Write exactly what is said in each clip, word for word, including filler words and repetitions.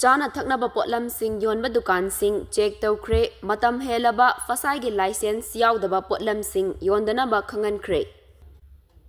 ꯆꯥꯅ ꯊꯛꯅꯕ ꯄꯣꯠꯂꯝꯁꯤꯡ ꯌꯣꯟꯕ ꯗꯨꯀꯥꯟꯁꯤꯡ ꯆꯦꯛ ꯇꯧꯈ꯭ꯔꯦ꯫ ꯃꯇꯝ ꯍꯦꯜꯂꯕ ꯐꯁꯥꯏꯒꯤ ꯂꯥꯏꯁꯦꯟꯁ ꯌꯥꯎꯗꯕ ꯄꯣꯠꯂꯝꯁꯤꯡ ꯌꯣꯟꯗꯅꯕ ꯈꯪꯍꯟꯈ꯭ꯔꯦ꯫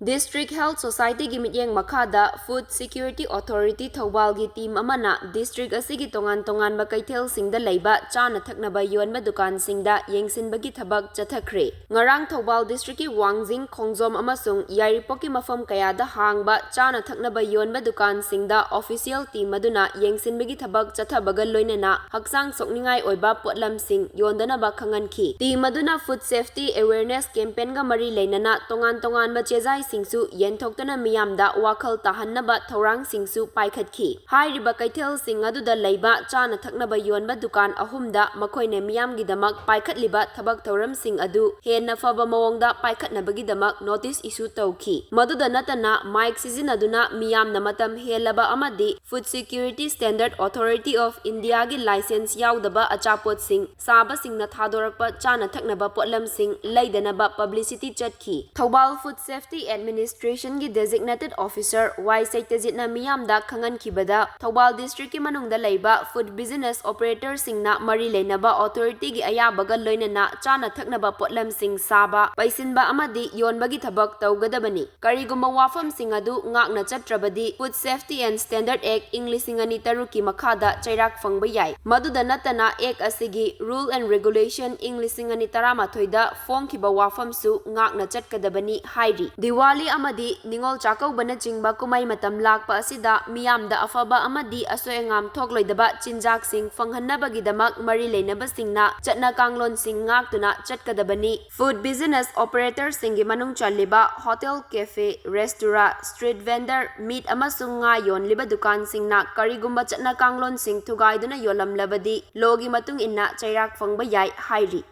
District Health Society ꯒꯤ ꯃꯤꯠꯌꯦꯡ ꯃꯈꯥꯗ Food Security Authority ꯊꯧꯕꯥꯜꯒꯤ team ꯑꯃꯅ district ꯑꯁꯤꯒꯤ ꯇꯣꯉꯥꯟ ꯇꯣꯉꯥꯟꯕ ꯀꯩꯊꯦꯜꯁꯤꯡꯗ ꯂꯩꯕ ꯆꯥꯅ ꯊꯛꯅꯕ ꯌꯣꯟꯕ ꯗꯨꯀꯥꯟꯁꯤꯡꯗ ꯌꯦꯡꯁꯤꯟꯕꯒꯤ ꯊꯕꯛ ꯆꯠꯊꯈ꯭ꯔꯦ꯫ ꯉꯔꯥꯡ ꯊꯧꯕꯥꯜ district ꯀꯤ ꯋꯥꯡꯖꯤꯡ, ꯈꯣꯡꯖꯣꯝ ꯑꯃꯁꯨꯡ ꯌꯥꯏꯔꯤꯄꯣꯛꯀꯤ ꯃꯐꯝ ꯀꯌꯥꯗ ꯍꯥꯡꯕ ꯆꯥꯅ ꯊꯛꯅꯕ ꯌꯣꯟꯕ ꯗꯨꯀꯥꯟꯁꯤꯡꯗ official team ꯑꯗꯨꯅ ꯌꯦꯡꯁꯤꯟꯕꯒꯤ ꯊꯕꯛ ꯆꯠꯊꯕꯒ ꯂꯣꯏꯅꯅ ꯍꯛꯆꯥꯡ ꯁꯣꯛꯅꯤꯡꯉꯥꯏ ꯑꯣꯏꯕ ꯄꯣꯠꯂꯝꯁꯤꯡ ꯌꯣꯟꯗꯅꯕ ꯈꯪꯍꯟꯈꯤ꯫ Team ꯑꯗꯨꯅ food safety awareness campaign ꯒ ꯃꯔꯤ ꯂꯩꯅꯅ ꯇꯣꯉꯥꯟ ꯇꯣꯉꯥꯟꯕ ꯆꯦꯖꯥꯏꯁꯤꯡꯁꯨ ꯌꯦꯟꯊꯣꯛꯇꯨꯅ ꯃꯤꯌꯥꯝꯗ ꯋꯥꯈꯜ ꯇꯥꯍꯟꯅꯕ ꯊꯧꯔꯥꯡꯁꯤꯡꯁꯨ ꯄꯥꯏꯈꯠꯈꯤ꯫ ꯍꯥꯏꯔꯤꯕ ꯀꯩꯊꯦꯜꯁꯤꯡ ꯑꯗꯨꯗ ꯂꯩꯕ ꯆꯥꯅ ꯊꯛꯅꯕ ꯌꯣꯟꯕ ꯗꯨꯀꯥꯟ ꯑꯍꯨꯝꯗ ꯃꯈꯣꯏꯅ ꯃꯤꯌꯥꯝꯒꯤꯗꯃꯛ ꯄꯥꯏꯈꯠꯂꯤꯕ ꯊꯕꯛ ꯊꯧꯔꯝꯁꯤꯡ ꯑꯗꯨ ꯍꯦꯟꯅ ꯐꯕ ꯃꯑꯣꯡꯗ ꯄꯥꯏꯈꯠꯅꯕꯒꯤꯗꯃꯛ notice issue ꯇꯧꯈꯤ꯫ ꯃꯗꯨꯗ ꯅꯠꯇꯅ, mic ꯁꯤꯖꯤꯟꯅꯗꯨꯅ ꯃꯤꯌꯥꯝꯅ ꯃꯇꯝ ꯍꯦꯜꯂꯕ ꯑꯃꯗꯤ Food Security Standard Authority of India ꯒꯤ license ꯌꯥꯎꯗꯕ ꯑꯆꯥꯄꯣꯠꯁꯤꯡ, ꯆꯥꯕꯁꯤꯡꯅ ꯊꯥꯗꯣꯔꯛꯄ ꯆꯥꯅ ꯊꯛꯅꯕ ꯄꯣꯠꯂꯝꯁꯤꯡ ꯂꯩꯗꯅꯕ publicity ꯆꯠꯈꯤ꯫ ꯊꯧꯕꯥꯜ Food Safety Administration ꯒꯤ designated officer ꯋꯥꯏ ꯁꯩꯇꯖꯤꯠꯅ ꯃꯤꯌꯥꯝꯗ ꯈꯪꯍꯟꯈꯤꯕꯗ, ꯊꯧꯕꯥꯜ district ꯀꯤ ꯃꯅꯨꯡꯗ ꯂꯩꯕ food business operator ꯁꯤꯡꯅ ꯃꯔꯤ ꯂꯩꯅꯕ authority ꯒꯤ ꯑꯌꯥꯕꯒ ꯂꯣꯏꯅꯅ ꯆꯥꯅ ꯊꯛꯅꯕ ꯄꯣꯠꯂꯝꯁꯤꯡ ꯁꯥꯕ, ꯄꯩꯁꯤꯟꯕ ꯑꯃꯗꯤ ꯌꯣꯟꯕꯒꯤ ꯊꯕꯛ ꯇꯧꯒꯗꯕꯅꯤ꯫ ꯀꯔꯤꯒꯨꯝꯕ ꯋꯥꯐꯝꯁꯤꯡ ꯑꯗꯨ ꯉꯥꯛꯅ ꯆꯠꯇ꯭ꯔꯕꯗꯤ, Food Safety and Standard Act ꯏꯪ ꯂꯤꯁꯤꯡ ꯑꯅꯤ ꯇꯔꯨꯛ ꯀꯤ ꯃꯈꯥꯗ ꯆꯩꯔꯥꯛ ꯐꯪꯕ ꯌꯥꯏ꯫ ꯃꯗꯨꯗ ꯅꯠꯇꯅ, Act ꯑꯁꯤꯒꯤ Rule and Regulation ꯏꯪ ꯂꯤꯁꯤꯡ ꯑꯅꯤ ꯇꯔꯥꯃꯥꯊꯣꯏꯗ ꯐꯣꯡꯈꯤꯕ ꯋꯥꯐꯝꯁꯨ ꯉꯥꯛꯅ ꯆꯠꯀꯗꯕꯅꯤ ꯍꯥꯏꯔꯤ꯫ ꯗꯤꯋꯥꯂꯤ ꯑꯃꯗꯤ ꯅꯤꯉꯣꯜ ꯆꯥꯛꯀꯧꯕꯅꯆꯤꯡꯕ ꯀꯨꯝꯍꯩ ꯃꯇꯝ ꯂꯥꯛꯄ ꯑꯁꯤꯗ ꯃꯤꯌꯥꯝꯗ ꯑꯐꯕ ꯑꯃꯗꯤ ꯑꯁꯣꯏ ꯑꯉꯥꯝ ꯊꯣꯛꯂꯣꯏꯗꯕ ꯆꯤꯟꯖꯥꯛꯁꯤꯡ ꯐꯪꯍꯟꯅꯕꯒꯤꯗꯃꯛ ꯃꯔꯤ ꯂꯩꯅꯕꯁꯤꯡꯅ ꯆꯠꯅ ꯀꯥꯡꯂꯣꯟꯁꯤꯡ ꯉꯥꯛꯇꯨꯅ ꯆꯠꯀꯗꯕꯅꯤ꯫ Food business operator ꯁꯤꯡꯒꯤ ꯃꯅꯨꯡ ꯆꯜꯂꯤꯕ hotel, cafe, restaurant, street vendor, meat ꯑꯃꯁꯨꯡ ꯉꯥ ꯌꯣꯟꯂꯤꯕ ꯗꯨꯀꯥꯟꯁꯤꯡꯅ ꯀꯔꯤꯒꯨꯝꯕ ꯆꯠꯅ ꯀꯥꯡꯂꯣꯟꯁꯤꯡ ꯊꯨꯒꯥꯏꯗꯨꯅ ꯌꯣꯜꯂꯝꯂꯕꯗꯤ, law ꯒꯤ ꯃꯇꯨꯡ ꯏꯟꯅ ꯆꯩꯔꯥꯛ ꯐꯪꯕ ꯌꯥꯏ ꯍꯥꯏꯔꯤ꯫